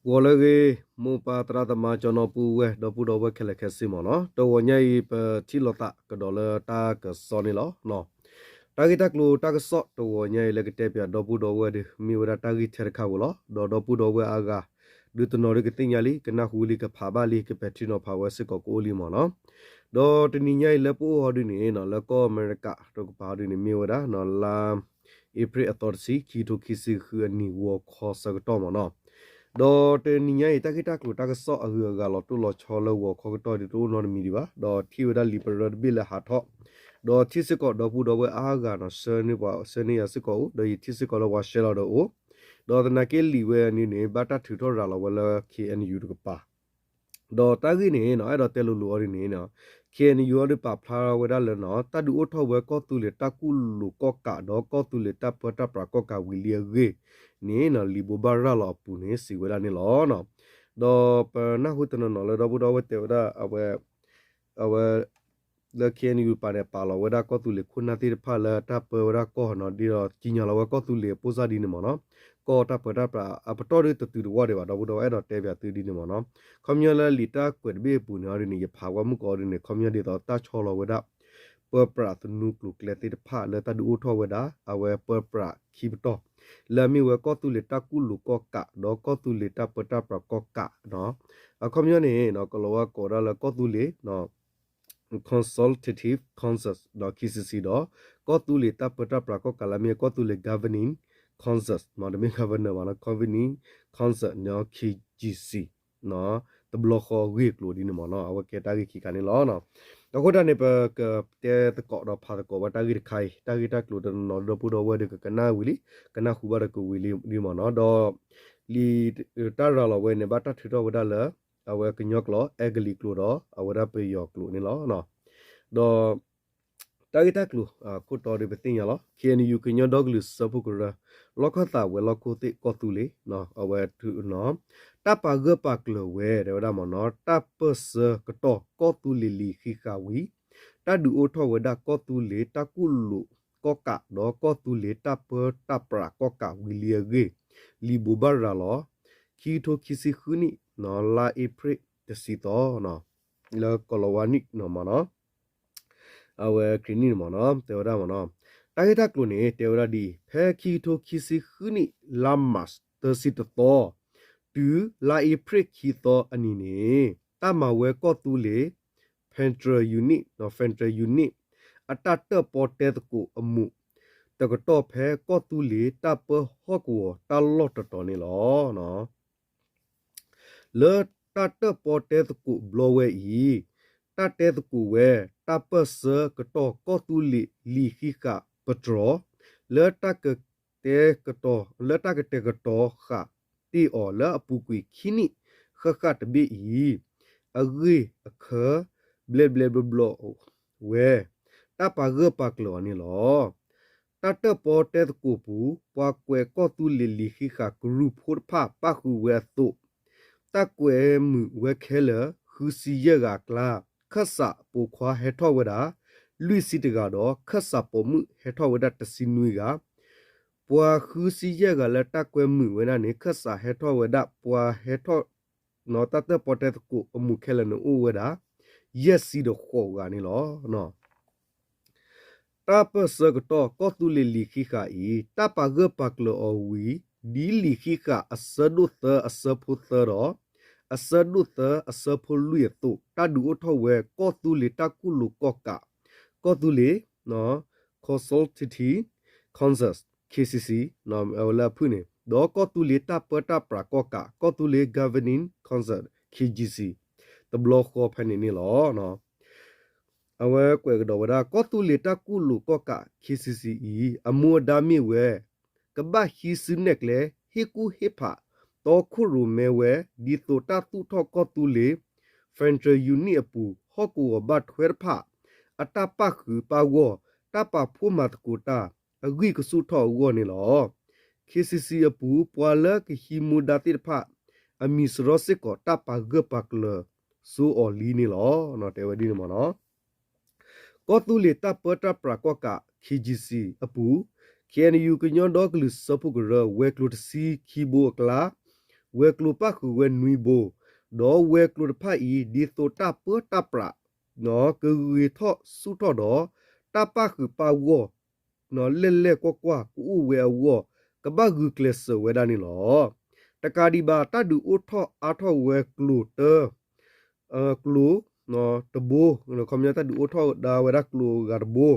ဂီၤလၢအဂ့ၤ, မိၢ်ပၢ်သရၣ်သမါ ကၠီနီၢ်ပူဝဲၢ် ဒီပုၢ်ဒီဝဲၢ်ခဲလၢာ်ခဲဆ့မ့ၢ်နီၤ, တဂီၤညါအံၤ ပထံၣ်လိာ်သးကဒီးလၢတၢ်ကစီၣ်န့ၣ်လီၤ. တၢ်ဂ့ၢ်တၢ်ကျိၤတၢ်ကစီၣ်တဂီၤညါအံၤလၢကတဲပၠးဒီပုၢ်ဒီဝဲၢ်ဒီး မ့ၢ်ဝဲဒၣ်တၢ်ဂ့ၢ်ထဲတခါဧိၤလီၤ. ဒီးဒီပုၢ်ဒီဝဲၢ်အါဂၤ ဒုးတနီၤဒုးကသ့ၣ်ညါလံ ကနၢ်ဟူလံ ကဖးဘၣ်လံ ကပဲာ်ထံနီၤဖးဝဲစ့ၢ်ကီးကအိၣ်လံမ့ၢ်နီၤ. ဒီးတနံၤညါအံၤလၢပအိၣ်ဟီဒုန့ၣ်နီၤ လၢကီၢ်အမဲရကၤတကပၤဟီဒုန့ၣ် မ့ၢ်ဝဲဒၣ်လါအ့ဖြ့ၣ်အသီတဆံ ခံကထိခံဆံဃုအနံၤ ဂီၤခီဆၢကတီၢ်မ့ၢ်နီၤ. ဒီးတနံၤညါအံၤ တၢ်ဂ့ၢ်တၢ်ကျိၤတၢ်ကစီၣ်အဂုၤအဂၤလီၤတိၢ်လီၤဆီလၢဂီၤခီကတီၢ်ဒုးတအိၣ်နီတမံၤဒံးဘၣ်. ဒီးထံၣ်ဝဲဒၣ်လံာ်ပရၢတဘ့ၣ်လၢဟးထီၣ်, ဒီးထံၣ်စ့ၢ်ကီးဒီပုၢ်ဒီဝဲၢ်အါဂၤနီၤ ဆှၢန့ၢ်ပှၤဆှၢန့ၢ်ယၤစ့ၢ်ကီးအိၣ်, ဒီးယထံၣ်စ့ၢ်ကီးလၢပှၤရှဲလီၤဒီးအိၣ်, ဒီးသနာ်က့လံာ်ဝဲန့ၣ်န့ၣ် ဘၣ်တၢ်ထုးထီၣ်ရၤလီၤဝဲလၢ ခ့ၣ်အဲၣ်ယူၣ် တကပၤ ဒီးတၢ်ဂ့ၢ်န့ၣ်နီၤ အဲၣ်ဒိးတဲလိၤလိၤအီၤဒ်န့ၣ်နီၤ ခ့ၣ်အဲၣ်ယူၣ် အီၤဒုးပာ်ဖျါဝဲဒၣ်လၢနီၤ တၢ်ဒုးအိၣ်ထီၣ်ဝဲကီၢ်သူလ့ၤတၢ်ကူၣ်လိာ်ကီၢ်ကး ဒီးကီၢ်သူလ့ၤတၢ်ပၢတၢ်ပြးကီၢ်ကးဝံၤလံအဂ့ၢ်န့ၣ်နီၤ လံာ်ဘိးဘၣ်ရၤလီၤအပူၤန့ၣ် စံးဝဲဒၣ်န့ၣ်လီၤ. ဒီးပနၢ်ဟူတနီၤနီၤလၢဒီပုၢ်ဒီဝဲၢ်တဲဝဲဒၣ် အဝဲ အဝဲ လၢ ခ့ၣ်အဲၣ်ယူၣ် ပၤန့ၣ် ပာ်လီၤဝဲဒၣ်ကီၢ်သူလ့ၤခိၣ်နၢ်သ့ၣ်တဖၣ်လၢတၢ်ပၢဝဲဒၣ်ကီၢ်နီၤ ဒ်ဒီးကံးညာ်လီၤဝဲကီၢ်သူလ့ၤအပိၢ်စၢ်ဒ်န့ၣ်မ့ၢ်နီၤ. ကီၢ်တၢ်ပၢတၢ်ပြးအပတီၢ်ဒုးတတုၤတဝီၢ်ဒံးဘၣ် ဒီပုၢ်ဒီဝဲၢ်အဲၣ်ဒိးတဲပၠးသုဒ်န့ၣ်မ့ၢ်နီၤ. ခီပညီလၢလံာ်တၢ်ကွဲးတဘ့ၣ်အပူၤန့ၣ်အီၤဒ်န့ၣ် ယဖးဝဲမုၢ်ကီးအီၤဒ်န့ၣ် ခီပညီဒ်သိးတၢ်ဆီလီၤဝဲဒၣ် ပၢပြးသနူကျိၤကျဲသ့ၣ်တဖၣ်လၢတၢ်ဒုးအိၣ်ထီၣ်ဝဲဒၣ် အဝဲပၢပြးခံပတီၢ် လၢအမ့ၢ်ဝဲကီၢ်သူလ့ၤတၢ်ကူၣ်လိာ်ကီၢ်ကး ဒီးကီၢ်သူလ့ၤတၢ်ပၢတၢ်ပြးကီၢ်ကးနီၤ. အခီပညီန့ၣ် ကလီၤဝဲကိးဒၣ်လၢကီၢ်သူလ့ၤ Consultative Council ဒီး ခ့ၣ်စံၣ်စံၣ် ဒီး ကီၢ်သူလ့ၤတၢ်ပၢတၢ်ပြးကီၢ်ကးလၢအမ့ၢ်ကီၢ်သူလ့ၤ Governing Council မ့ၢ် တမ့ၢ် Governor ဘၣ်နီၤ Governing Council နီၤ ခ့ၣ်စံၣ်စံၣ် တဘျီဃီအဂ့ၢ်အကျိၤဒ်န့ၣ်မ့ၢ်နီၤ အဝဲကဲတၢ်ဂ့ၢ်ခံခါန့ၣ်လီၤ. အဃိတၢ်န့ၣ် ပကတဲသကိးဒီးဖးသကိးဝဲတၢ်ဂ့ၢ်တခါအံၤ တၢ်ဂ့ၢ်တၢ်ကျိၤတနီၤနီၤဒီပုၢ်ဒီဝဲၢ်ဒီးကကနၣ်ဝံၤလံ ကနၢ်ဟူဘၣ်ဒီးကဝံၤလံဒ်မ့ၢ်နီၤ ဒီး လံာ်တၢ်ရၤလီၤဝဲန့ၣ် ဘၣ်တၢ်ထုးထီၣ်ဝဲဒၣ်လၢ အဝဲကညီကျိာ် အဲကလံးကျိာ်ဒီး အဝဲဒၣ်ပယီၤကျိာ်န့ၣ်လီၤ. ဒီး တၢ်ဂ့ၢ်တၢ်ကျိၤ ခိၣ်တီဒ်ပသ့ၣ်ညါလီၤ ခ့ၣ်အဲၣ်ယူၣ် ကညီဒီကလုာ်စၢဖှိၣ်ကရၢ လီၢ်ခၢၣ်သးဝဲၤလီၢ်ခိၣ်သ့ၣ်ကီၢ်သူလ့ၤ အဝဲ တၢ်ပာ်ဂၢၢ်ပာ်ကျၢၤဝဲ တဲဝဲဒၣ်မ့ၢ်နီၤ တၢ်ပၢၢ်ဆၢကတီၢ်ကီၢ်သူလ့ၤလံာ်ဃံးဃာ်ဝံၤ တၢ်ဒုးအိၣ်ထီၣ်ဝဲဒၣ်ကီၢ်သူလ့ၤတၢ်ကူၣ်လိာ်ကီၢ်ကး ဒီးကီၢ်သူလ့ၤတၢ်ပၢတၢ်ပြးကီၢ်ကးဝံၤလံအဂ့ၢ် လံာ်ဘိးဘၣ်ရၤလီၤ ခံကထိခံဆံဃုနံၣ် လါအ့ဖြ့ၣ်တဆံသီ လၢကီၤလၤဝါနံၣ်မ့ၢ်နီၤ အဝဲခရံာ်နံၣ်န့ၣ်မ့ၢ်နီၤ တဲဝဲဒၣ်မ့ၢ်နီၤ တၢ်ဂ့ၢ်တၢ်ကျိၤန့ၣ် တဲဝဲဒၣ်ဒ်အံၤ ဖဲခံကထိခံဆံဃုနံၣ် လါမး သၢဆံတသီ တုၤလါအ့ဖြ့ၣ်ခံသီအနံၤန့ၣ် တၢ်မၤဝဲကီၢ်သူလ့ၤ Federal Unit, Federal Unit အတၢ်တၢၣ်ပီတဲသကိးအမူး တကတီၢ်ဖဲကီၢ်သူလ့ၤတၢ်ပၢဟီၣ်ကဝီၤတၢ်လီၢ်တတီၤန့ၣ်လီၤ. လၢတၢ်တၢၣ်ပီတဲသကိးဘျီဝဲအံၤ တၢ်တဲသကိးဝဲ တၢ်ပၢၢ်ဆၢကတီၢ်ကီၢ်သူလ့ၤလံာ်ဃံးဃာ်ပတြီၤ လၢတၢ်ကတဲာ်ကတီၤ လၢတၢ်ကတဲာ်ကတီၤဃာ်တ့ၢ်အီၤလၢအပူၤကွံာ်ခံနံၣ်ဃၣ်ဃၣ်တဘ့ၣ်အံၤ အဂ့ၢ်အခၢ ဘျဲးဘျဲးဘျီဘျီဝဲ တၢ်ပာ်ဂၢၢ်ပာ်ကျၢၤအီၤန့ၣ်လီၤ. တၢ်တၢၣ်ပီတဲသကိးပူၤ ပှၤကွဲးကီၢ်သူလ့ၤလံာ်ဃံးဃာ်ကရူၢ်ဖိတဖၣ် ပၣ်ဃုာ်ဝဲအသိး, တၢ်ကွဲးမုာ်ဝဲခဲလၢာ် ဃုဆံယဲၢ်ဂၤအကျါ ခၢၣ်စးပိာ်ခွါဟဲထီၣ်ဝဲဒၣ် လွံၢ်ဆံတဂၤဒီး ခၢၣ်စးပိာ်မုၣ်ဟဲထီၣ်ဝဲဒၣ်တဆံနွံဂၤ, ပှၤဃုဆံယဲၢ်ဂၤလၢတၢ်ကွဲးမုာ်ဝဲဒၣ်န့ၣ် ခၢၣ်စးဟဲထီၣ်ဝဲဒၣ် ပှၤဟဲထီၣ် တၢ်တၢၣ်ပီတဲသကိးအမူးခဲလၢာ်န့ၣ်အိၣ်ဝဲဒၣ် ယဲၢ်ဆံဒီးဃိးဂၤန့ၣ်လီၤ. တၢ်ပၢၢ်ဆၢကတီၢ်ကီၢ်သူလ့ၤလံာ်ဃံးဃာ်အံၤ တၢ်ပာ်ဂၢၢ်ပာ်ကျၢၤအီၤဝံၤ ဒ်လံာ်ဃံးဃာ်အဆၢဒိၣ်သၢအဆၢဖိသၢဒီး အဆၢဒိၣ်သၢအဆၢဖိလွံၢ်အသိး တၢ်ဒုးအိၣ်ထီၣ်ဝဲကီၢ်သူလ့ၤတၢ်ကူၣ်လိာ်ကီၢ်ကး ကီၢ်သူလ့ၤ Consultative Council, ခ့ၣ်စံၣ်စံၣ် လၢအဖုၣ်န့ၣ် ဒီးကီၢ်သူလ့ၤတၢ်ပၢတၢ်ပြးကီၢ်ကး ကီၢ်သူလ့ၤ Governing Council, ခ့ၣ်စံၣ်စံၣ် တဘျီဃီဖဲန့ၣ်န့ၣ်လီၤ. အဝဲကွဲးကဒီးဝဲဒၣ် ကီၢ်သူလ့ၤတၢ်ကူၣ်လိာ်ကီၢ်ကး ခ့ၣ်စံၣ်စံၣ်အံၤ အမူအဒါမ့ၢ်ဝဲ ကဘၣ်ဟံးစုနဲၣ်ကျဲ ဟ့ၣ်ကူၣ်ဟ့ၣ်ဖး တီခိၣ်ရိၣ်မဲဝဲ ဒ်သိးတၢ်သူၣ်ထီၣ်ကီၢ်သူလ့ၤ Federal Unit အပူၤ ဟီၣ်ကဝီၤဘၣ်ထွဲတဖၣ် အတၢ်ပၣ်ဃုာ်ပၣ်ဂီၢ် တၢ်ပာ်ဖှိၣ်မၤသကိးတၢ် အဂံၢ်ကဆူၣ်ထီၣ်အဂီၢ်န့ၣ်လီၤ. ခ့ၣ်စံၣ်စံၣ်အပူၤ ပှၤလၢကဟံးမူဒါသ့ၣ်တဖၣ် အမံၤစရီစ့ၢ်ကီး တၢ်ပာ်ဂၢၢ်ပာ်ကျၢၤစိအီၤလံန့ၣ်လီၤ. တဲဝဲဒ်န့ၣ်မ့ၢ်နီၤ ကီၢ်သူလ့ၤတၢ်ပၢတၢ်ပြးကီၢ်ကး ခ့ၣ်စံၣ်စံၣ်အပူၤ ခ့ၣ်အဲၣ်ယူၣ် ကညီဒီကလုာ်စၢဖှိၣ်ကရၢ ဝဲၤကျိၤတဆံခံဘိအကျါ ဝဲၤကျိၤပၣ်ဃုာ်ဝဲနွံဘိ, ဒီးဝဲၤကျိၤတဖၣ်အံၤ ဒ်သိးတၢ်ပၢတၢ်ပြး ကဂ့ၤထီၣ်ဆူၣ်ထီၣ်ဒီး တၢ်ပၣ်ဃုာ်ပၣ်ဂီၢ် လဲၢ်လဲၢ်ကွၢ်ကွၢ်ကအိၣ်ဝဲအဂီၢ် ကဘၣ်ဂုာ်ကျဲးစၢးဝဲဒၣ်န့ၣ်လီၤ. တကးဒံးဘၣ် တၢ်ဒုးအိၣ်ထီၣ်အါထီၣ်ဝဲကျိၤတၢ ကျိၤတဘိ, ခီပညီတၢ်ဒုးအိၣ်ထီၣ်ဒါဝဲဒၣ်ကျိၤဂၤတဘိ,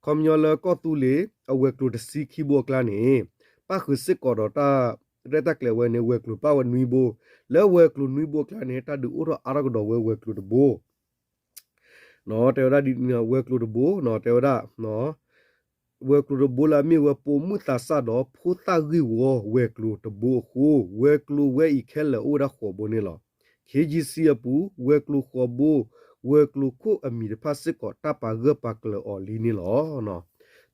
ခီပညီလၢကီၢ်သူလ့ၤ အဝဲၤကျိၤတဆံခံဘိအကျါန့ၣ် ပၣ်ဃုာ်စ့ၢ်ကီးဒီးတၢ်ရဲၣ်တၢ်ကျဲၤဝဲန့ၣ် ဝဲၤကျိၤပၣ်ဝဲနွံဘိ, လၢဝဲၤကျိၤနွံဘိအကျါန့ၣ် တၢ်ဒုးအိၣ်ထီၣ်အါထီၣ်ကဒီးဝဲဝဲၤကျိၤတဘိ တဲဝဲဒၣ် ဝဲၤကျိၤတဘိ တဲဝဲဒၣ် ဝဲၤကျိၤတဘိလၢအမ့ၢ်ဝဲပိာ်မုၣ်သးစၢ်ဒီးဖိသၣ်ဂ့ၢ်ဝီဝဲၤကျိၤတဘိအဃိ ဝဲၤကျိၤဝဲအံၤခဲလၢာ်အိၣ်ဝဲဒၣ်ဃိးဘိန့ၣ်လီၤ. ခ့ယံစံအပူၤ ဝဲၤကျိၤဃိးဘိ, ဝဲၤကျိၤခိၣ်အမံၤတဖၣ်စ့ၢ်ကီး တၢ်ပာ်ဂၢၢ်ပာ်ကျၢၤအီၤလံန့ၣ်လီၤ.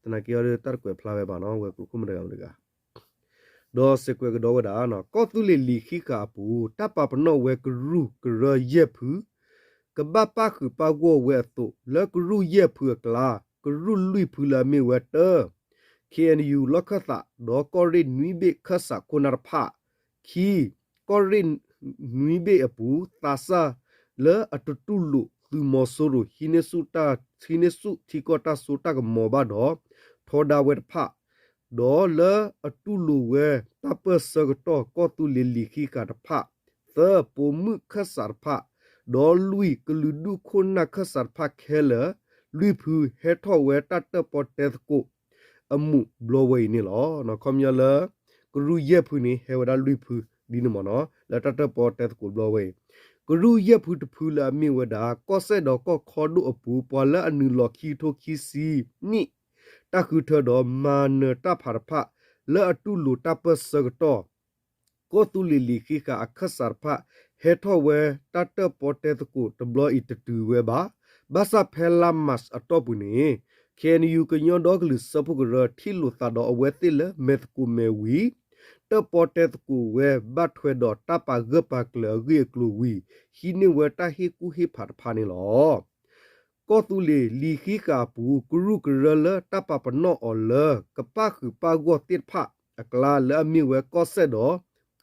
သနာ်က့အီၤဒီးတၢ်တကွဲးဖျါဝဲဘၣ်နီၤ ဝဲၤကျိၤခိၣ်မတၤတဂၤမတၤတဂၤ ဒီးစဲးကွဲးကဒီးဝဲဒၣ် ကီၢ်သူလ့ၤလံာ်ဃံးဃာ်အပူၤ တၢ်ပာ်ပနီၣ်ဝဲကရူၢ်ကရၢယဲၢ်ဖု ကဘၣ်ပၣ်ဃုာ်ပၣ်ဂီၢ်ဝဲအသိး လၢကရူၢ်ယဲၢ်ဖုအကျါ ကရူၢ်လွံၢ်ဖုလၢအမ့ၢ်ဝဲတၢ ခ့ၣ်အဲၣ်ယူၣ် လီၢ်ခၢၣ်သး ဒီးကီၢ်ရ့ၣ်နွံဘ့ၣ်ခၢၣ်စးခိၣ်နၢ်တဖၣ်, ခံ ကီၢ်ရ့ၣ်နွံဘ့ၣ်အပူၤ သးစၢ်လၢအတတူၢ်လိာ်သုးမီၤစိရိၤ ဟံးန့ၢ်ဆူၣ်ထံကီၢ်တၢ်စိတၢ်ကမီၤဘၣ်ဒီး ထီဒါဝဲတဖၣ်, ဒီးလၢအတူၢ်လိာ်ဝဲတၢ်ပၢၢ်ဆၢကတီၢ် ကီၢ်သူလ့ၤလံာ်ဃံးဃာ်တဖၣ်, သၢ ပိာ်မုၣ်ခၢၣ်စးတဖၣ်, ဒီးလွံၢ် ကလုာ်ဒူၣ်ခိၣ်နၢ်ခၢၣ်စးတဖၣ်ခဲလၢာ်, လွံၢ်ဖု ဟဲထီၣ်ဝဲတၢ်တၢၣ်ပီၣ်တဲသကိး အမူးဘျီဝဲအံၤန့ၣ်လီၤ. ခီပညီလၢ ကရူၢ်ယဲၢ်ဖုန့ၣ် ဟဲဝဲဒၣ်လွံၢ်ဖုဒ်န့ၣ်မ့ၢ်နီၤ လၢတၢ်တၢၣ်ပီၣ်တဲသကိးဘျီဝဲအံၤ, ကရူၢ်ယဲၢ်ဖုတဖုလၢအမ့ၢ်ဝဲဒၣ် ကီၢ်စဲၣ်ဒီးကီၢ်ခီဒိၣ်အပူၤ ပှၤလၢအနုာ်လီၤခံကထိခံဆံနံၣ် တၢ်ဃုထၢဒီးမၤနၢၤတၢ်ဖးတဖၣ် လၢအတူၢ်လိာ်တၢ်ပၢၢ်ဆၢကတီၢ် ကီၢ်သူလ့ၤလံာ်ဃံးဃာ်အခၢၣ်စးတဖၣ် ဟဲထီၣ်ဝဲတၢ်တၢၣ်ပီၣ်တဲသကိးတဘျီအံၤတတုၤဝဲဘၣ်. ဘၣ်ဆၣ်ဖဲလါမၢ်ၡးအတီၢ်ပူၤန့ၣ် ခ့ၣ်အဲၣ်ယူၣ် ကညီဒီကလုာ်စၢဖှိၣ်ကရၢ ထံၣ်လိာ်သးဒီးအဝဲသ့ၣ်လၢမဲာ်သကိးမဲာ်ဝံၤ တၢၣ်ပီၣ်တဲသကိးဝဲဘၣ်ထွဲဒီးတၢ်ပာ်ဂၢၢ်ပာ်ကျၢၤအဂ့ၢ်အကျိၤဝံၤ ဟံးန့ၢ်ဝဲတၢ်ဟ့ၣ်ကူၣ်ဟ့ၣ်ဖးတဖၣ်န့ၣ်လီၤ. ကီၢ်သူလ့ၤလံာ်ဃံးဃာ်အပူၤ ကရူၢ်ကရၢလၢတၢ်ပာ်ပနီၣ်အီၤလၢ ကပၣ်ဃုာ်ပၣ်ဂီၢ်သ့ၣ်တဖၣ်အကျါ လၢအမ့ၢ်ဝဲကီၢ်စဲၣ်ဒီး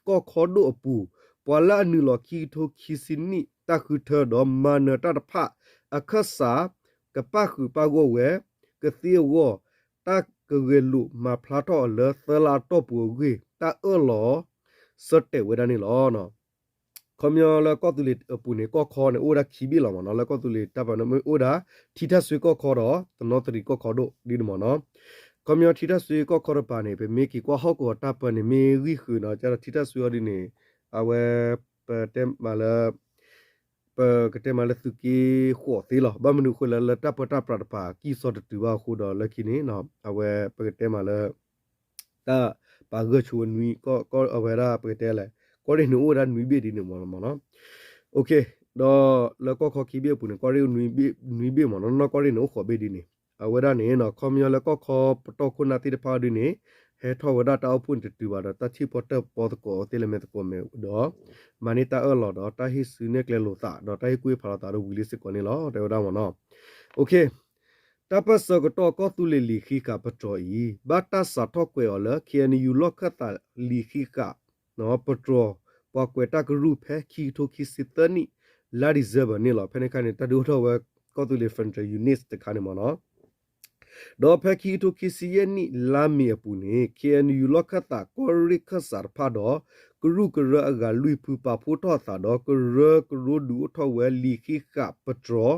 ကီၢ်ခီဒိၣ်အပူၤ ပှၤလၢအနုာ်လီၤခံကထိခံဆံနံၣ် တၢ်ဃုထၢဒီးမၤနၢၤတၢ်တဖၣ် အခၢၣ်စး ကပၣ်ဃုာ်ပၣ်ဂီၢ်ဝဲ ကသ့အဂီၢ် တၢ်ကဂဲၤလိာ်မၤဖျါထီၣ်အီၤလၢသၢလါအတီၢ်ပူၤအဂ့ၢ် တၢ်အၢၣ်လီၤဆၢတဲာ်ဝဲဒၣ်န့ၣ်လီၤ. ခီပညီလၢကီၢ်သူလ့ၤအပူၤန့ၣ် ကီၢ်ခီန့ၣ် အိၣ်ဝဲဒၣ်ခံဘ့ၣ်လီၤမ့ၢ်နီၤ လၢကီၢ်သူလ့ၤတၢ်ပာ်န့ၣ် မ့ၢ်အိၣ်ဝဲဒၣ် ထံထၣ်စွ့ကီၢ်ခီဒီး တနီသရံၣ်ကီၢ်ခီဒိၣ်ဒ်န့ၣ်မ့ၢ်နီၤ. ခီပညီထံထၣ်စွ့ကီၢ်ခီတပၤန့ၣ် ပမ့ၢ်က့ၤကွၢ်ဟီၣ်ကဝီၤတၢ်ပၢန့ၣ် မ့ၢ်ဂံၢ်ဃုာ်နီၤ ကဒီးထံထၣ်စွ့အီၤဒ်န့ၣ် အဝဲ ပတဲမးလၢ ပကတဲမးလၢသုးက့ဃိးသ့လီၤ. ဘၣ်မနုၤအဃိလဲၣ် လၢတၢ်ပၢတၢ်ပြးတပၤ ကံၢ်စီတတုၤဘၣ်အဃိဒီးလၢခံန့ၣ် အဝဲပကတဲမးလၢ တၢ်ပာ်ဂၢၢ်ဆိဝဲနွံ အဝဲဒၣ်ပကတဲလဲၣ် ကီၢ်ရ့ၣ်န့ၣ်အိၣ်ဝဲဒၣ်နွံဘ့ၣ်ဒ်န့ၣ်မ့ၢ်နီၤ. ဒီးလၢကီၢ်ခီခံဘ့ၣ်အပူၤန့ၣ် ကီၢ်ရ့ၣ်အိၣ်နွံဘ့ၣ်မ့ၢ်နီၤ နီၢ်ကီၢ်ရ့ၣ်န့ၣ်အိၣ်ဃိးဘ့ၣ်ဒ်န့ၣ် အဝဲဒၣ်န့ၣ် ခီပညီလၢကီၢ်ခီပတီၢ်ခိၣ်နၢ်သ့ၣ်တဖၣ်ဒ်န့ၣ် ဟဲထီၣ်ဝဲဒၣ်တၢ်အိၣ်ဖှိၣ်န့ၣ်တတုၤဘၣ်ဒီး တၢ်ထံၣ်ပီၣ်တၢၣ်ပီသကိးအီၤသ့လၢမဲာ်သကိးမဲာ်ဒီး မၤန့ၢ်တၢ်အၢၣ်လီၤဒီး တၢ်ဟ့ၣ်စုနဲၣ်ကျဲလိာ်သး ဒီးတၢ်ဟ့ၣ်ကူၣ်ဟ့ၣ်ဖးလိာ်သးဒီးဝံၤလံစ့ၢ်ကီးန့ၣ်လီၤ တဲဝဲဒၣ်မ့ၢ်နီၤ. တၢ်ပၢၢ်ဆၢကတီၢ်ကီၢ်သူလ့ၤလံာ်ဃံးဃာ်ပတြီၤအံၤ ဘၣ်တၢ်စးထီၣ်ကွဲးအီၤလၢ ခ့ၣ်အဲၣ်ယူၣ် လီၢ်ခၢၣ်သးလံာ်ဃံးဃာ် ပတြီၤ ပှၤကွဲးတၢ်ကရူၢ်ဖဲခံကထိခံဆံသၢနံၣ် လါဒံၣ်စဲဘၢၣ်န့ၣ်လီၤ. ဖဲန့ၣ်အခါန့ၣ် တၢ်ဒုးအိၣ်ထီၣ်ဝဲ ကီၢ်သူလ့ၤ Federal Unit တခါန့ၣ်မ့ၢ်နီၤ. ဒီးဖဲခံကထိခံဆံယဲၢ်နံၣ် လါမ့ၤအပူၤန့ၣ် ခ့ၣ်အဲၣ်ယူၣ် လီၢ်ခၢၣ်သး ကီၢ်ရ့ၣ်ခၢၣ်စးတဖၣ်ဒီး ကရူၢ်ကရၢအဂၤလွံၢ်ဖုပာ်ဖှိၣ်ထီၣ်အသးဒီး ကရၢကရိဒုးအိၣ်ထီၣ်ဝဲလံာ်ဃံးဃာ်ပတြီၤ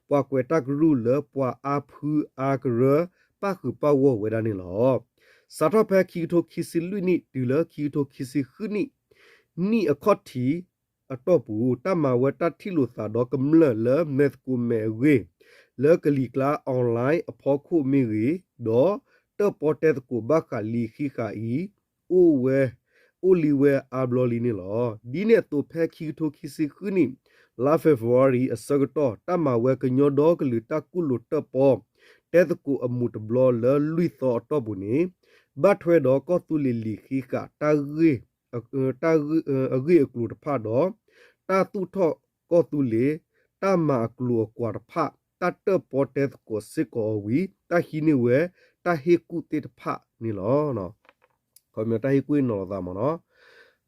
ပှၤကွဲးတၢ်ကရူၢ်လၢပှၤအါဖုအါကရၢ ပၣ်ဃုာ်ပၣ်ဂီၢ်ဝဲဒၣ်န့ၣ်လီၤ. စးထီၣ်ဖဲခံကထိခံဆံလွံၢ်နံၣ် တုၤလၢခံကထိခံဆံဃုနံၣ် နံၣ်အခီၣ်ထံးအတီၢ်ပူၤ တၢ်မၤဝဲတၢ်ထံၣ်လိာ်သးဒီးကမျၢၢ်လၢမဲာ်သကိးမဲာ်အဂ့ၢ် လၢကလံၤကျါ online အဖီခိၣ်မ့ၢ်ဂ့ၤ, ဒီးတၢၣ်ပီၣ်တဲသကိးဘၣ်ဃးလံာ်ဃံးဃာ်အံၤ အိၣ်ဝဲ အိၣ်လံဝဲအါဘျီလံန့ၣ်လီၤ. ဒ်န့ၣ်အသိးဖဲခံကထိခံဆံဃုနံၣ် လါ February အဆၢကတီၢ် တၢ်မၤဝဲကညီဒီကလုာ်တၢ်ကူၣ်လိာ်တၢၣ်ပီၣ် တဲသကိးအမူးတဘျီလၢလွံၢ်သီအတီၢ်ပူၤန့ၣ် ဘၣ်ထွဲဒီးကီၢ်သူလ့ၤလံာ်ဃံးဃာ် တၢ်ဂ့ၢ်အကျိၤတဖၣ်ဒီး တၢ်သူၣ်ထီၣ်ကီၢ်သူလ့ၤ တၢ်မၤအကျိၤအကွာ်တဖၣ် တၢ်တၢၣ်ပီၣ်တဲသကိးစ့ၢ်ကီးအီၤဝံၤ တၢ်ဟံးန့ၢ်ဝဲ တၢ်ဟ့ၣ်ကူၣ်သ့ၣ်တဖၣ်န့ၣ်လီၤ. ခီပညီတၢ်ဟ့ၣ်ကူၣ်ဟ့ၣ်နီၤလိာ်သးမ့ၢ်နီၤ.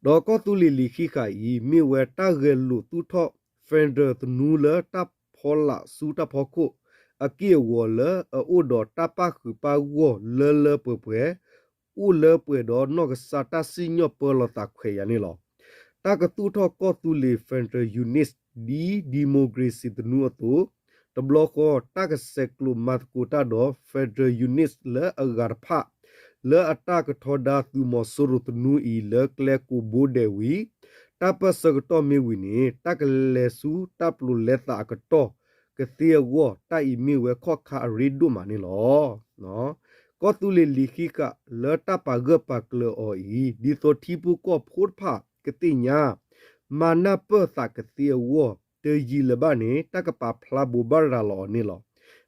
ဒီးကီၢ်သူလ့ၤလံာ်ဃံးဃာ်အံၤ မ့ၢ်ဝဲတၢ်ဂဲၤလိာ်သူၣ်ထီၣ် federal သနူလၢတၢ်ဖီလာ်ဆူတၢ်ဖီခိၣ် အက့ၢ်အဂီၤလၢအအိၣ်ဒီးတၢ်ပၣ်ဃုာ်ပၣ်ဂီၢ်လၢလၢပှဲၤပှဲၤ အိၣ်လၢပှဲၤဒီးနီၢ်ကစၢ်တၢ်စံၣ်ညီၣ်ပၢလီၤသးခွဲးယာ်န့ၣ်လီၤ. တၢ်ကသူၣ်ထီၣ်ကီၢ်သူလ့ၤ federal unit ဒ် democracy သနူအသိး တဘျီဃီ တၢ်ကဆဲးကျိးမၤသကိးတၢ်ဒီး federal unit လၢအဂၤတဖၣ် လၢအတၢ်ကထီဒါသုးမီၤစိရိၤသနူအံၤလၢကျဲကိးဘိဒဲးဝံၤ တၢ်ပၢၢ်ဆၢကတီၢ်မ့ၢ်ဝံၤန့ၣ် တၢ်ကလဲၤဆူတၢ်ပျိာ်လဲသးအကတီၢ်ကသ့အဂီၢ် တၢ်အံၤမ့ၢ်ဝဲခီၣ်ခါအရ့ဒိၣ်မးန့ၣ်လီၤ. ကီၢ်သူလ့ၤလံာ်ဃံးဃာ်လၢတၢ်ပာ်ဂၢၢ်ပာ်ကျၢၤအီၤအံၤ ဒ်သိးထံဖိကီၢ်ဖိတဖၣ်ကသ့ၣ်ညါ မၤနၢ်ပၢၢ်သးကသ့အဂီၢ် တယံာ်လၢၤဘၣ်န့ၣ် တၢ်ကပာ်ဖျါဘိးဘၣ်ရၤလီၤအီၤန့ၣ်လီၤ.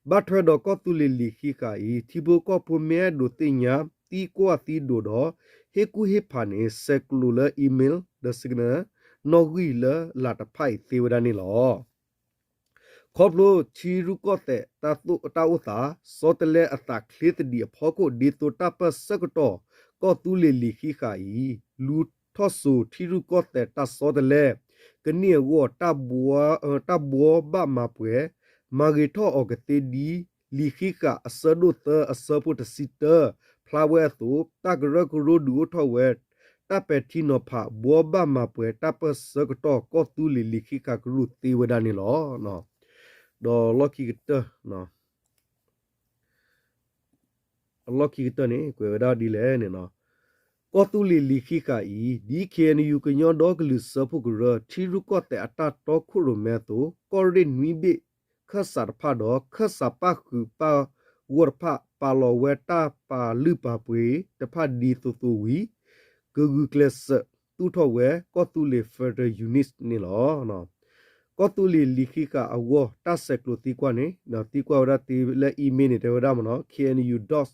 ဘၣ်ထွဲဒီးကီၢ်သူလ့ၤလံာ်ဃံးဃာ်အံၤ ထံဖိကီၢ်ဖိမ့ၢ်အဲၣ်ဒိးသ့ၣ်ညါ သံကွၢ်သံဒိးဒီး ဟ့ၣ်ကူၣ်ဟ့ၣ်ဖးန့ၣ် ဆဲးကျိးလၢ email ဒီး signal နီၣ်ဂံၢ်လၢလးတဖၣ်အံၤသ့ဝဲဒၣ်န့ၣ်လီၤ. ခီဖျိထံရူၢ်ကီၢ်သဲးတၢ်အိၣ်သး ဆီတလဲအသးချ့သဒံးအဖီခိၣ် ဒ်သိးတၢ်ပၢၢ်ဆၢကတီၢ် ကီၢ်သူလ့ၤလံာ်ဃံးဃာ်အံၤ လူၤထီၣ်စိၤထံရူၢ်ကီၢ်သဲးတၢ်ဆီတလဲ ကန့ၢ်အဂီၢ် တၢ်ဘှီဘၣ်မၤပှဲၤ မၤဂ့ၤထီၣ်အီၤကသ့ဒ် လံာ်ဃံးဃာ်အဆၢဒိၣ်သၢအဆၢဖိတဆံတၢ ဖျါဝဲအသိး တၢ်ကရၢကရိဒုးအိၣ်ထီၣ်ဝဲ တၢ်ပဲာ်ထံနီၤဖး ဘှီဘၣ်မၤပှဲၤတၢ်ပၢၢ်ဆၢကတီၢ် ကီၢ်သူလ့ၤလံာ်ဃံးဃာ်ကရူၢ်သ့ဝဲဒၣ်န့ၣ်လီၤ. ဒီးလီၢ်ခံကတၢၢ် အလီၢ်ခံကတၢၢ်န့ၣ် ကွဲးဝဲဒၣ်ဒ်လဲၣ်န့ၣ်, ကီၢ်သူလ့ၤလံာ်ဃံးဃာ်အံၤ ဒ် ခ့ၣ်အဲၣ်ယူၣ် ကညီဒီကလုာ်စၢဖှိၣ်ကရၢ ထံရူၢ်ကီၢ်သဲးအတၢ်တီခိၣ်ရိၣ်မဲအသိး ကီၢ်ရ့ၣ်နွံဘ့ၣ်ခၢၣ်စးတဖၣ်ဒီး ခၢၣ်စးပၣ်ဃုာ်ပၣ်ဂီၢ်တဖၣ် ပာ်လီၤဝဲတၢ်ပာ်လုၢ်ပာ်ပှ့ၤတဖၣ်ဒ်သိးသိးဝံၤ ကဂုာ်ကျဲးစၢးသူၣ်ထီၣ်ဝဲ ကီၢ်သူလ့ၤ federal unit န့ၣ်လီၤ. ကီၢ်သူလ့ၤလံာ်ဃံးဃာ်အဂီၢ် တၢ်ဆဲးကျိးသံကွၢ်န့ၣ် သံကွၢ်ဝဲဒၣ်သ့လၢ email န့ၣ် တဲဝဲဒၣ်မ့ၢ်နီၤ K N U dot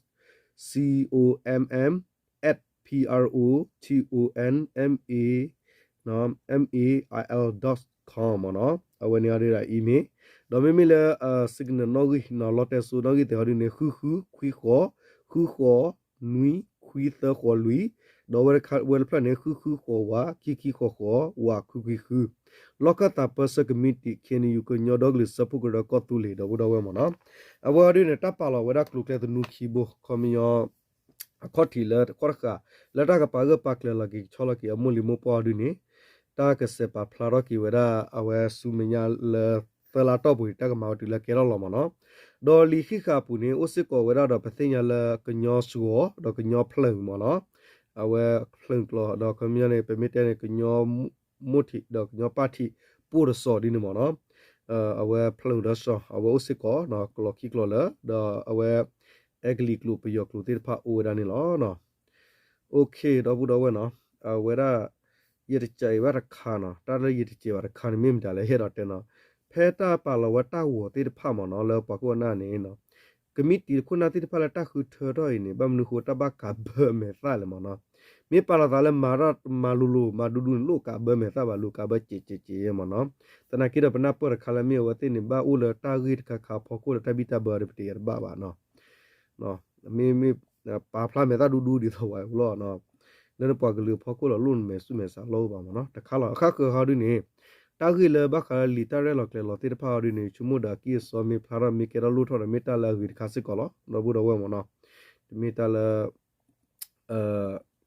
C O M M at P R O T O N M A M A I L dot com မ့ၢ်နီၤ, အဝဲန့ၣ်အီၤဒ်ဒီး email, ဒီးမ့မ့ၢ်လၢ signal နီၣ်ဂံၢ် လီတဲစိနီၣ်ဂံၢ်သ့ၣ်အီၤဒ်န့ၣ် ဃုဃုခွံဃိး ဃုဃိးနွံခွံသၢဃိးလွံၢ်, ဒီးဝဲတဖျၢၣ်န့ၣ် ဃုဃုဃိးဝး ခံခံဃိးဃိး ဝးခွံခွံဃု, လီၢ်ခၢၣ်သးပၢဆှၢကမံးတံာ် ခ့ၣ်အဲၣ်ယူၣ် ကညီဒီကလုာ်စၢဖှိၣ်ကရၢကီၢ်သူလ့ၤ ဒီပုၢ်ဒီဝဲၢ်မ့ၢ်နီၤ, အဝဲအီၤဒ်န့ၣ် တၢ်ပာ်လီၤဝဲဒၣ်ကျိၤကျဲသနူခံဘိ ခီပညီ အခီၣ်ထံးလၢတခီတဃာ် လၢတၢ်ကပာ်ဂၢၢ်ပာ်ကျၢၤလီၤက့ၤကဆီလီၤက့ၤအမိၢ်လံၤမိၢ်ပှၢ်အီၤဒ်န့ၣ်, တၢ်ကစဲးပာ်ဖျါထီၣ်က့ၤဝဲဒၣ် အဝဲဆူမဲာ်ညါလၢသၢလါတီၢ်ပူၤန့ၣ် တၢ်ကမၤဝဲတုၤလၢကဲထီၣ်လီၤမ့ၢ်နီၤ, ဒီးလံာ်ဃံးဃာ်အပူၤန့ၣ် အိၣ်စ့ၢ်ကီးဝဲဒၣ်ဒီးပသ့ၣ်ညါလၢကညီစှီၤ ဒီးကညီဖျၢၣ်မ့ၢ်နီၤ, အဝဲဖျၢၣ်ကျိာ်ဒီးခီပညီန့ၣ် ပမ့ၢ်တဲန့ၣ် ကညီမိၢ်ထံးဒီးကညီပၢ်ထံး ပိၢ်တစီၤဒ်န့ၣ်မ့ၢ်နီၤ, အဝဲဖျၢၣ်ဒီးစှီၤ အဝဲအိၣ်စ့ၢ်ကီး ကျိာ်ခံကျိာ်လၢ ဒီးအဝဲ အဲကလံးကျိာ်ပယီၤကျိာ်သ့ၣ်တဖၣ်အိၣ်ဝဲဒၣ်န့ၣ်လီၤ. အိၣ်ခ့ ဒီပုၢ်ဒီဝဲၢ်နီၤ, အဝဲဒၣ် ယတစဲးဘၣ်တခါနီၤ, တၢ်လၢယတစဲးဘၣ်တခါန့ၣ် မ့ၢ်မတၤလဲၣ် ယအဲၣ်ဒိးတဲနီၤ, ဖဲတၢ်ပာ်လီၤဝဲတၢ်ဂီၤသ့ၣ်တဖၣ်မ့ၢ်နီၤ လၢပှၤခိၣ်အနၢ်န့ၣ် ကမံးတံာ်တခိၣ်နၢ်သ့ၣ်တဖၣ်လၢတၢ်ဃုထၢထီၣ်အံၤန့ၣ် ဘၣ်မနုၤဃိတၢ်ဘၣ်ကးဘၢမဲာ်သၣ်လဲၣ်မ့ၢ်နီၤ, မ့ၢ်ပာ်လီၤသးလၢမၤထီၣ်မၤလိၤလိၤ မၤဒူဒူန့ၣ် လိၣ်ကးဘၢမဲာ်သၣ်ဘၣ် လိၣ်ကးဘၢကဲးကဲးကဲးမ့ၢ်နီၤ, သနာ်က့ဒီးပနၢ်ပၢၢ်တခါလၢမ့ၢ်အဝဲသ့ၣ်န့ၣ် ဘၣ်အိၣ်လၢတၢ်ဂ့ၢ်တခါခါအဖီခိၣ်လၢတၢ်ဘံၣ်တၢ်ဘၢဒီးပတယၤတဘၣ်ဘၣ်နီၤ, မ့မ့ၢ် ပာ်ဖျါမဲာ်သၣ်ဒူဒူဒ်သိးဝဲလီၤ, လၢနပှၤကလုာ်အဖီခိၣ်လီၤ လိၣ်နမဲာ်ဆူၣ်မဲာ်ဆါလီၢ်အိၣ်ဘၣ်မ့ၢ်နီၤ, တခါလီၤ အခါဃၢၤဟီဒ်န့ၣ်, တၢ်ဂ့ၢ်လၢဘၣ်ဃးလၢလံာ်တၢ်ရဲၣ်လီၤကျဲၤလီၤသ့ၣ်တဖၣ်ဟီဒ်န့ၣ် ဆိကမိၣ်ဒီးအကံၢ်အစီမ့ၢ်ဖျါထီၣ်မ့ၢ်ကဲထီၣ်လိၣ်ထီၣ်ဒီးမ့ၢ်တၢ်လၢအဂ့ၤတခါစ့ၢ်ကီးလီၤ ဒီပုၢ်ဒီဝဲၢ်မ့ၢ်နီၤ, တမ့ၢ်တၢ်လၢ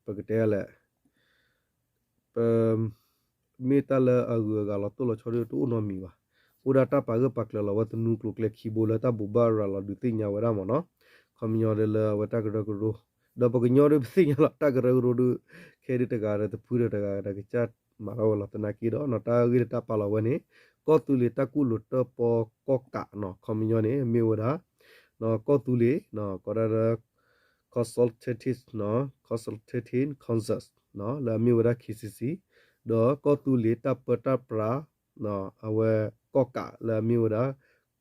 ပကတဲလဲၣ် ပ မ့ၢ်တၢ်လၢအဂုၤအဂၤလီၤတိၢ်လီၤဆီဒ်တအိၣ်နီတမံၤဘၣ်, အိၣ်ဒၣ်တၢ်ပာ်ဂၢၢ်ပာ်ကျၢၤလီၤဝဲသနူကျိၤကျဲခံဘိလၢတၢ်ဘိးဘၣ်ရၤလီၤဒုးသ့ၣ်ညါဝဲဒၣ်မ့ၢ်နီၤ, ခီပညီဒ်လၢအဝဲတၢ်ကရၢကရိ, ဒီးပကညီဒ်ပသ့ၣ်ညါလီၤတၢ်ကရၢကရိဒ် ခဲဒ်တဂၤဒီးတဖုဒီးတဂၤဒီးကစၢ်မၤထီၣ်ဝဲလီၤ သနာ်က့ဒီးနီၤ တၢ်ဂ့ၢ်လၢတၢ်ပာ်လီၤဝဲန့ၣ် ကီၢ်သူလ့ၤတၢ်ကူၣ်လိာ်တၢၣ်ပီၣ်ကီၢ်ကးနီၤ ခီပညီန့ၣ် မ့ၢ်ဝဲဒၣ် ကီၢ်သူလ့ၤ ကီးဒၣ် consultative နီၤ consultative councils နီၤ လၢအမ့ၢ်ဝဲဒၣ် K C C ဒီးကီၢ်သူလ့ၤတၢ်ပၢတၢ်ပြး အဝဲကီၢ်ကးလၢအမ့ၢ်ဝဲဒၣ်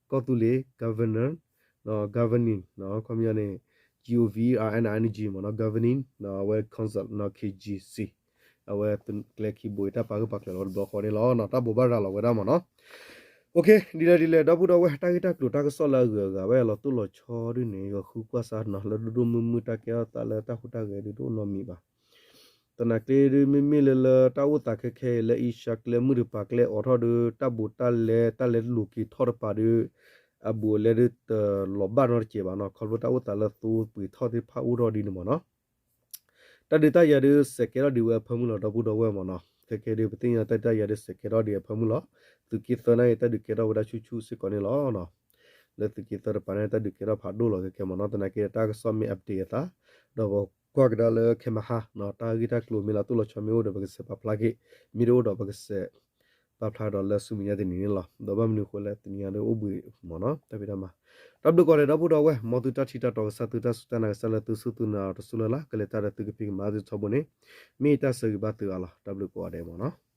ကီၢ်သူလ့ၤ governor နီၤ governing နီၤ ခီပညီန့ၣ် G O V E R N I N G မ့ၢ်နီၤ governing နီၤ အဝဲ council နီၤ K G C အဝဲကျဲခံဘိအံၤ တၢ်ပာ်ဂၢၢ်ပာ်ကျၢၤလီၤတဘျီဃီန့ၣ်လီၤ တၢ်ဘိးဘၣ်ရၤလီၤဝဲဒၣ်မ့ၢ်နီၤ ဒ်လဲၣ်ဒ်လဲၣ် ဒီပုၢ်ဒီဝဲၢ် တၢ်ဂ့ၢ်တၢ်ကျိၤတၢ်ကစီၣ်လၢအဂုၤအဂၤဝဲလီၤတိၢ်လီၤဆီဒ်န့ၣ် ယဃုကွၢ်စၢ်နီၤ လၢဒိၣ်ဒိၣ်မုၢ်မုၢ်တၢ်ကဲထီၣ်သးလၢတၢ်ဟူးတၢ်ဂဲၤဒ်တအိၣ်နီတမံၤဘၣ်. သနာ်က့ဒုး မ့မ့ၢ်လၢလၢတၢ်အိၣ်သးခဲခဲအံၤ လၢအ့ရှါကျဲမုၢ်တပၤကျဲအိးထီၣ်ဒီး တၢ်ဘူးတၢ်လဲ တၢ်လဲၤလိာ်က့ၤထီၣ်တပၤဒီး အဘူးအလဲဒုးတလီၤဘၣ်နီတစဲးဘၣ်နီၤ. ခီဖျိတၢ်အိၣ်သးလၢသူပှ့ၤထီၣ်သ့ၣ်တဖၣ်အိၣ်ထီၣ်ဒ်န့ၣ်မ့ၢ်နီၤ. တၢ်ဒုးတၢ်ယၤဒုးစဲးကဲထီၣ်ဒံးဝဲအဖၢမုၢ်လီၤ ဒီပုၢ်ဒီဝဲၢ်မ့ၢ်နီၤ. ခဲခဲဒုး ပသ့ၣ်ညါတၢ်ဒုးတၢ်ယၤဒုးစဲးကဲထီၣ်ဒံးအဖၢမုၢ်လီၤ. သုးက့သၢန့ၣ်အံၤ တၢ်ဒုးကဲထီၣ်ဝဲဒၣ်ဆူၣ်ဆူၣ်စ့ၢ်ကီးန့ၣ်လီၤ. လၢသုးက့သၢတပၤန့ၣ် တၢ်ဒုးကဲထီၣ်ဖးဒိၣ်လီၤခဲခဲမ့ၢ်နီၤ. သနာ်က့တၢ်ကစီၣ်မ့ၢ် update အသး ဒီးပကွၢ်ကဒါလၢခဲမဟါနီၤ တၢ်ဂ့ၢ်တၢ်ကျိၤမ့ၢ်လၢအသိၣ်လီၤဆီမ့ၢ်အိၣ်ဒီး ပကဆဲးပာ်ဖျါက့ၤ, မ့ၢ်တအိၣ်ဒီးပကဆဲး ပာ်ဖျါဒီးလၢဆူမဲာ်ညါတနံၤန့ၣ်လီၤ. ဒီးဘၣ်မနုၤအဃိလဲၣ် တနံၤညါဒုးအိၣ်ဘှံးမ့ၢ်နီၤ တၢ်ဖံးတၢ်မၤ. တၢ်ဘျုးကိးဂၤဒဲးဒီပုၢ်ဒီဝဲၢ် မ်သုတၢ်ထံၣ်တၢ်တီကစၢ် သုတၢ်စူၢ်တၢ်နာ်ကစၢ်လၢသုစူၢ်သုနာ်အီၤတစူၢ်လၢ်လၢ် ကလဲၤတၢ်ဒီးသုကဖံးကမၤသုထီဘိန့ၣ် မ့ၢ်တၢ်ဆၢဂ့ၤဘၣ်သုအါလီၤ. တၢ်ဘျုးကိးဂၤဒဲးမ့ၢ်နီၤ.